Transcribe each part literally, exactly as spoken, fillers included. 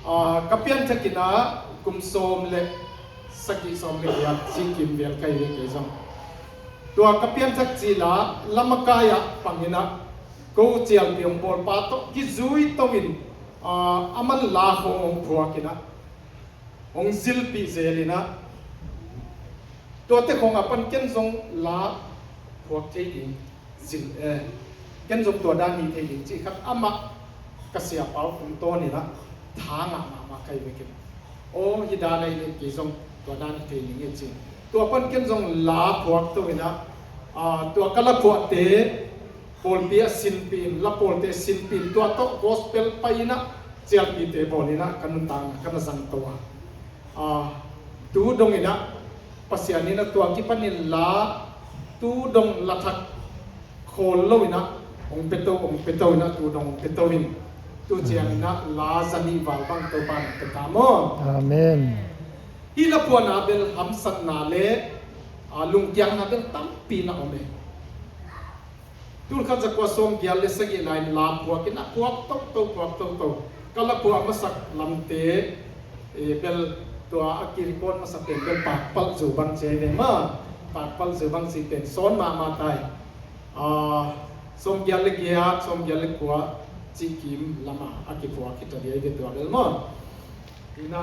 Ah, ka pianthak in ah kum sawm le sagih, sawm le giat ci kim vial ka hi ve kei zong. Tua ka pianthak cil ah lamakai ah pang in ah ko cialpi hong bawlpa tawh kizui to in, ah, a man la khawng hong phuak in ah hong zilpih zel in ah, tuate khawng a pan ken zong la phuak thei ding, zil, eh, ken zong tua dan hi thei ding cih khat amah ka siapa uh tungtawn in ah tha ngah mahmah ka hi ve ken. Aw, hi dan a hi leh kei zong tua dan hi thei ding hi ci. Tua pan ken zong la phuak to in ah, ah, tua ka la phuakte pawlpi a sinpih in, la pawlte sinpih in, tua tawh gospel pai in ah cialpite bawl in ah ka nuntakna ka na zang to a. Ah, tu dong in ah Pasian in ah tua kipan in la tu dong la thak khawl lo in ah hong pia to, hong pia to in ah tu dong hong pia to in, tu ciang in ah la za nih val bang Topa in hong pia ta maw. Amen. Hih la phuakna bel hamsatna le, ah, lungkiangna bel tampi na om e. Tul khat za kua sawm giat le sagih lai in la phuak in a phuak toto, phuak toto. Ka la phuak masak lamte, eh, bel tua a kirecord masak pen bel pakpalh zu bang ci ve maw. Pakpalh zu bang ci pen sawn mahmah tai. Ah, sawm giat le giat, sawm giat le kua cih kim lam ah a kiphuak hi ta ding hi ve tua bel maw. Ina,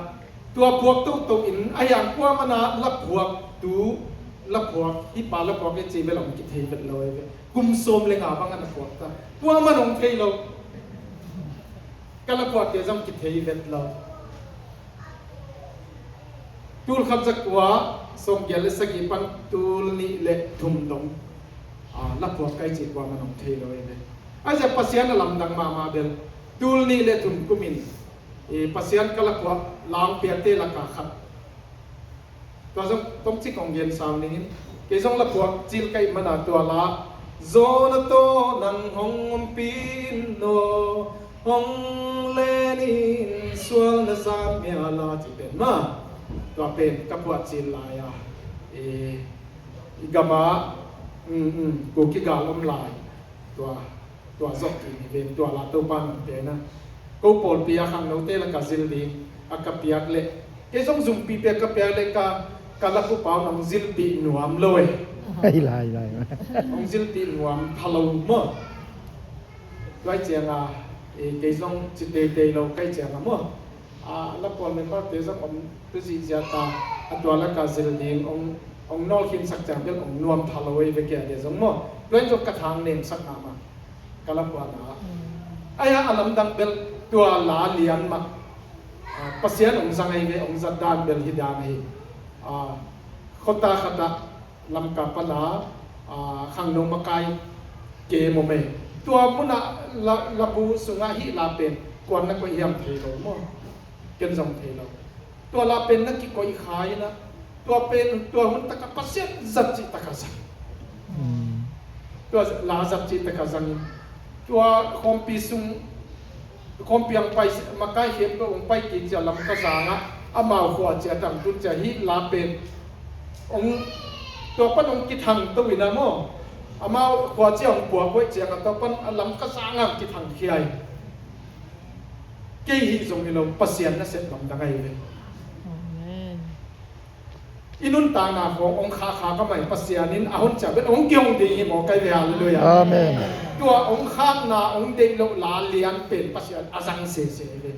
tua phuak toto in, a hiang kua mana la phuak tu, la phuak, hih pa la phuak e ci bel om kithei vet lo e ve. Kum sawm le nga bang a na phuak ta. Kua man hong thei lo. Ka la phuakte zong kithei vet lo. Tul khat za kua sawm giat le sagih pan tul nih le thum dong, ah, la phuak kai ci kua man hong thei lo e ve. A zia Pasian a lamdang mahmah bel. Tul nih le thum kum in eh, Pasian ka la phuak la hong piakte lakah khat. Tua zong tomcik hong gen sau ning in. Kei zong la phuak cil ka hih mana tua la Zona tawh nang hong ompih in aw, hong len in sual na zat mia la ci pen maw. Tua pen ka phuak cil lai a, eh, i gam ah, um, um, Kuki gal om lai. Tua, tua zawh kik hi ven, tua la Topa in hong pia in ah. Ko pawlpi a khangnote lakah zil ding a ka piak leh, kei zong zumpi pia ka piak leh ka, ka lapupa un hong zilpih nuam lo e. Hi lai, hi lai. Hong zilpih nuam pha lo maw. Tua hi ciang a, eh, kei zong ci teitei lo ka hih ciang a maw. A, la phuak memberte zong om tu zihziah ta, a tua lakah zil ding hong, hong nawlkhinsak ciang bel hong nuam pha lo hi ve kei a dia zong maw. Tua in zong ka thang nemsak mahmah ka la phuakna ah. Ai a, a lamdang bel tua la lian mah, a, Pasian hong zang ahi ve, hong zat dan bel hi dan ahi. A, khuata khat ah Lamka pan a, a, khangno makai kem om e. Tua mun ah la, labu sungah hih la pen kua'n na koih hiam thei lo maw. Ken zong thei lo. Tua la pen na kikoih kha in ah, tua pen tua hun tak ah Pasian zat cih tak ah zang. Tua la zat cih tak ah zang in, tua khawmpi sung, khawmpi hong pai, makai khempeuh hong pai kik ciang Lamka zang ah, amau khua ciang a tangtun ciang hih la pen hong, tua pan hong kithang to in ah maw. Amau khua ciang hong puak hoih ciang a tua pan a Lamka zang ah kithang khia hi. Kei hih zong hi lo, Pasian nasep lamdang ahi ve. Amen. I nuntakna khawng hong khahkhak a mai Pasian in a hon ciang bel hong kihong ding hi maw kai ve, halleluiah. Amen. Tua hong khakna hong deih loh la lian pen Pasian a zang sese hi ve.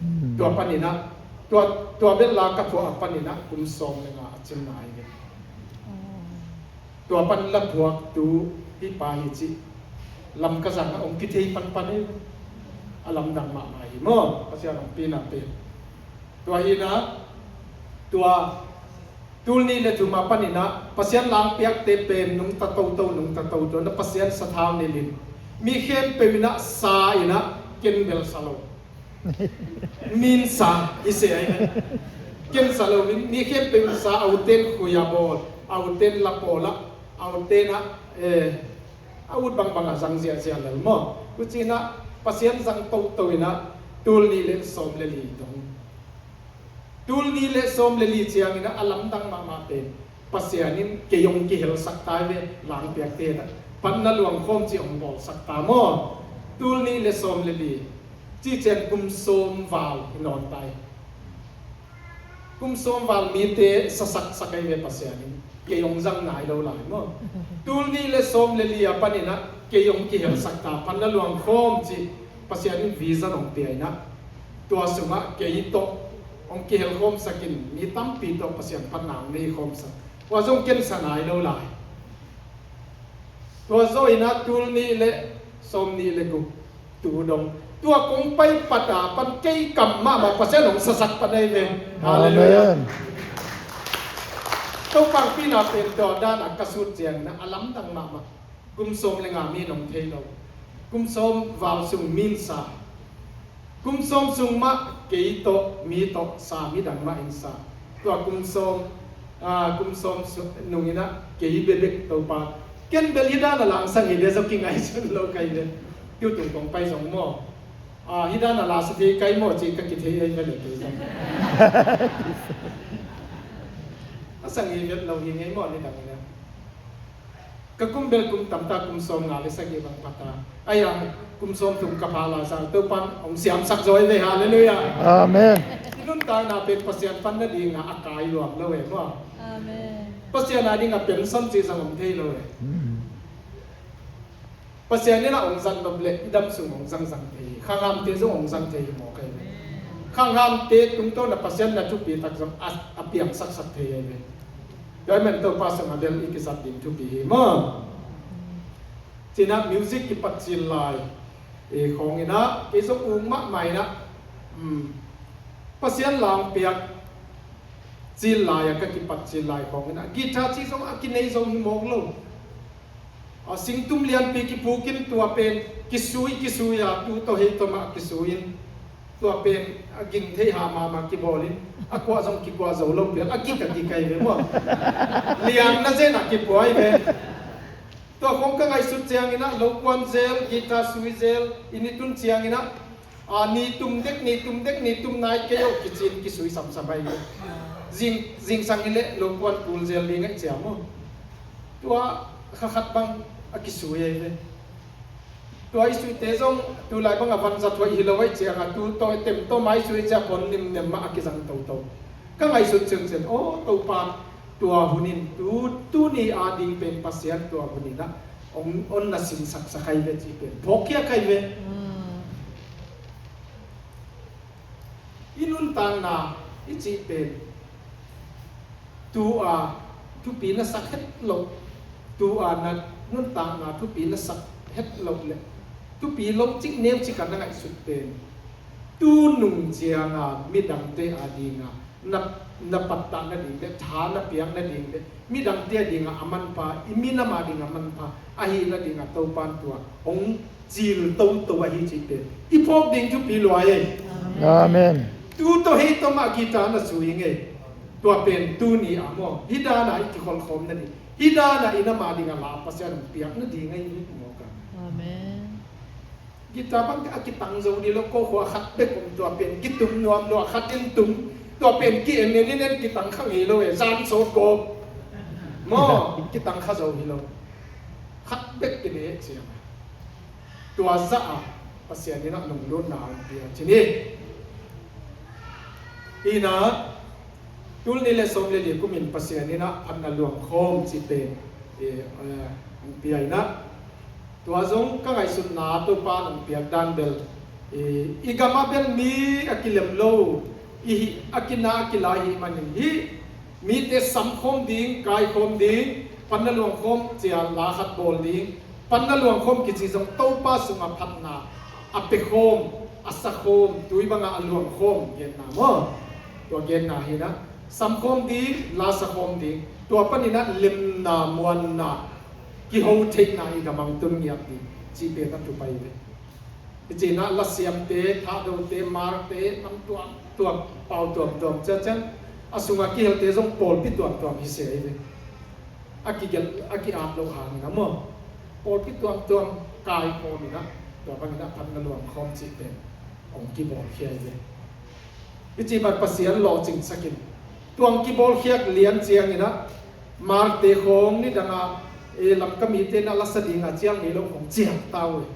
Hmm. Tua panin ah, tua, tua bel la ka phuak a panin ah kum sawm le nga a cimna hi ve. Tua pan la phuak tu hih pa hi cih Lamka zang ah hong kithei panpan hi ve. A lamdang mahmah hi maw, Pasian hong pina pen. Tua hi in ah, tua tul nih le thum a panin ah Pasian la hong piakte pen nungta toto, nungta toto, na Pasian sathau nilh in. Mi khempeuh in ah sa in ah, ken bel sa lo. Min sa i se ai. Ken sa lo, mi, mi khempeuh in sa, a ute'n khui a bawl, a ute'n la pawl ah, a ute'n ah, eh, a ut bangbang a zang ziahziah lel maw. Tua ci in ah Pasian zang toto in ah tul nih le sawm le li dong. Tul nih le sawm le li ciangin ah a lamdang mahmah pen Pasian in kei hong kihelsak ta hi ve, la hong piakte in ah. Pan na luang khawm cih hong bawlsak ta maw. Tul nih le sawm le li Cih ciang kum sawm val hi nawn ta hi. Kum sawm val mite sasak sak ahi ve Pasian in. Kei hong zang nai lo lai maw. Tul nih le sawm le li a panin ah kei hong kihelsak ta, Phan Na Luang Khawm cih Pasian in vision hong pia in ah, tua sungah kei tawh hong kihelkhawmsak in, mi tampi tawh Pasian phatna hong nei khawmsak. Tua zong ken sa nai lo lai. Tua zawh in ah tul nih le sawm nih le guk tu dong, tua kong pai pat a pan kei kam mahmah Pasian hong sasak pan ahi ve. Halleluiah. Amen. Topa hong pina pen tua dan a ka sut ciangin ah a lamdang mahmah. Kum sawm le nga mi in hong thei lo. Kum sawm val sung mi in sa. Kum sawm sung mah kei tawh, mi tawh sa, midang mah in sa. Tua kum sawm, ah, kum sawm su-, nung in ah kei bekbek Topa. Ken bel hih dan a la hong sa ngei le zong kingaihsun lo ka hi ve. Tutung kong pai zong maw. Ah, hih dan a la sa thei ka hi maw ci ka kithei ahi ve le kei zong. A sa ngei vet lo hi ngei maw nidang in ah. Ka kum bel kum tamta, kum sawm nga le sagih bang pha ta. Ahi hang kum sawm thum ka pha lai sang Topa'n hong siamsak zaw hi ve, halleluiah. Amen. I nuntakna pen Pasian pan nading a a kai luang lo e maw. Amen. Pasian a ding a pension cih zong om thei lo e. Mm. Pasian in a hong zat nop leh i dam sung hong zangzang thei hi. Khanghamte zong hong zang thei hi maw ka hi ve. Khanghamte tungtawn a Pasian na thupi tak zong a, a piangsaksak thei hi ve. Tua ahih manin Topa sungah bel i kizat ding thupi hi maw. Ci-in ah music kipat cil lai, eh, khawng in ah kei zong uk mahmah in ah, um, Pasian la hong piak cil lai a ka kipat cil lai khawng in ah guitar cih zong a kinei zo hi mawk lo. A singtum lianpi kipuk in tua pen kisui kisui a, tu tawh hei tawh mah kisui in, tua pen a ging thei ha mahmah kibawl in, a kuah zong kikuah zo lo pial, a gik a gik ahi ve maw. Liang na zen a kipua ahi ve. Tua khawng ka ngaihsut ciangin ah lo kuan zel, guitar sui zel, inn i tun ciangin ah, a, ni tum dek, ni tum dek, ni tum nai kei aw kici in kisui samsam ahi ve. Zing, zingsang hi leh lo kuan kul zel ding ahi ciam aw. Tua kha khat bang a kisui ahi ve. Tua i suite zong tulai bang a vanzat huai hi lo ahi ciang a, tu tawh tem tawh mai sui ciang pon nimnem mah a kizang toto. Ka ngaihsut ciancian, aw, Topa, tua hun in, tu, tuni a ding pen Pasian tua hun in ah hong, hong na sinsaksak ahi ve cih pen phawkkhiak ahi ve. Mm. I nuntakna i cih pen tu a thupi na sak het loh, tu a na nuntakna thupi na sak het loh le thupi lo cik neu cik a na ngaihsut pen tu nung ciang a midangte a ding a na, na pattah nading le, tha na piak nading le, midangte a ding a a manpha, i minam a ding a manpha ahih nading a Topa'n tua hong cil toto ahi cih pen i phawk ding thupi lua ei. Amen. Tu tawh hei tawh mah guitar na sui ngei. Tua pen tuni a maw, hih dan a i kikholhkhawm nading, hih dan a i nam a ding a la Pasian hong piak nading ahi hi maw ka. Amen. Guitar bang a kitang zo dih lo, ko khua khat bek om, tua pen kitum nuam lo, a khat in tum, tua pen ki-en en in en kitang kha ngei lo e, zan sawt ko. Maw, kitang kha zo hi lo. Khat bek kine ciang. Tua zah a Pasian in a nunglutna hong pia ci ni. Ina, tul nih le sawm le li kum in Pasian in a phatna luang khawm ci pen, eh, eh, hong pia ina. Tua zong ka ngaihsutna Topa nong piak dan bel, i, i gam ah bel mi a kilem lo, i hi, a kina a kila i hih manin hih mite samkhawm ding, kaikhawm ding, phatna luangkhawm ciang la khat bawl ding, phatna luangkhawm kici zong Topa sungah phatna a pekhawm, a sakhawm, tui bangah a luangkhawm genna maw? Tua genna hi na, samkhawm ding, la sakhawm ding, tua panin a lemna, muanna, kiho theihna i gam ah tun ngiat ding cih pen a thupi ve. I cih na lasiamte, thahdote, markte, nam tuamtuam, pau tuamtuam ciacian, a sungah kihelte zong pawlpi tuamtuam hi se hi ve. A kigelh, a ki-ap loh hangin a maw, pawlpi tuamtuam kaikhawm in a, tua bangin a phatna luangkhawm cih pen hong kibawlkhia hi ve. I cih bang Pasian lawhcingsak in, tua hong kibawlkhiak lian ciangin a, markte khawng nidang a, e, Lamka mite na lasa ding a ciang ngei lo khawng ciang ta uh e.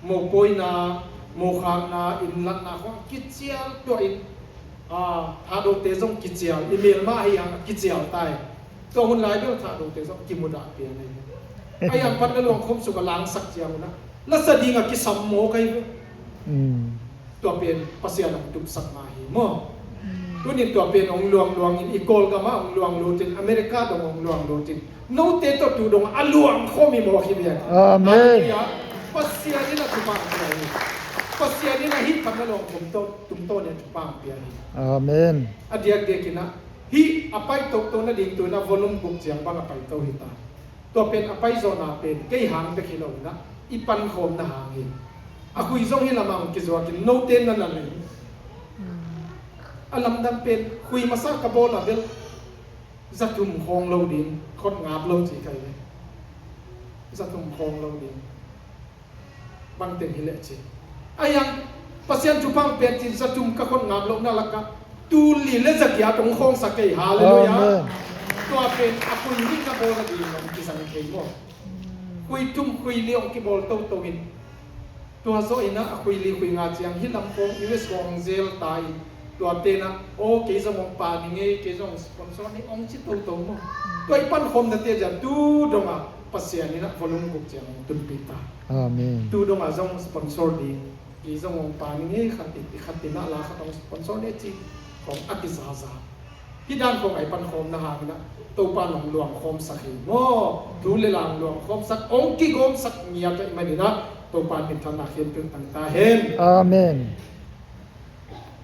Mopawina, Mukhakna, innlatna khawng kicial tuah in, a, Thahdote zong kicial, i melma ahi hang a kicial ta hi. Tua hun lai bel Thahdote zong kimudah pian ahi. A yang pan na luangkhawm suk a langsak ciang un ah lasa ding a kisam maw ka hi ve. Tua pen Pasian hong tupsakna hi maw? Tunin tua pen hong luangluang in, i Kawlgam ah hong luanglut in, America dong hong luanglut in, note tawh tu dong a luangkhawm i mawk hi ve. Amen. Hallelujah. Pasian in a thupha pia hi. Pasian in a hih pan na luangkhawm tawh tungtawn in thupha pia hi. Amen. A diakdiak in ah hih a paito to nading tu in ah volume guk ciang bang a paito hi ta. Tua pen a paizawhna pen kei hang bek hi lo in ah i pankhawmna hang hi. A khui zong hih lamah hong kizuak in note na na lei. A lamdang pen khui masa ka bawl a bel zathum khawng lo ding, khawt ngap lo ci kai le. Zathum khawng lo ding. Bangteng hi leh ci. A yang Pasian thupha pia cin zathum ka khawt ngap lohna lakah tul li le zagiat hong khawngsak kei. Hallelujah. Amen. Tua pen a khui nih ka bawl a ding hong kisang thei maw? Khui thum khui li hong kibawl toto in, tua zawh in ah a khui li khui nga ciang hih lam khawng U S khawng hong zel ta in, tua ten ah, aw, kei zong hong pa ning ei, kei zong hong sponsor ning ei hong ci toto maw? Tua i pankhawmnate zia tu dong ah Pasian in ah volume guk ciang hong tunpih ta. Amen. Tu dong ah zong sponsor ding, kei zong hong pa ning ei, khat in, khat in ah la khat hong sponsor ning ei ci khawng a kizaza. Hih dan khawng a i pankhawmna hang in ah Topa in hong luangkhawmsak hi maw? Thu le la hong luangkhawmsak, hong kigawmsak ngiat ahih manin ah Topa in minthanna khempeuh tang ta hen. Amen.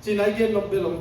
Ci-in a i gen nop bel hong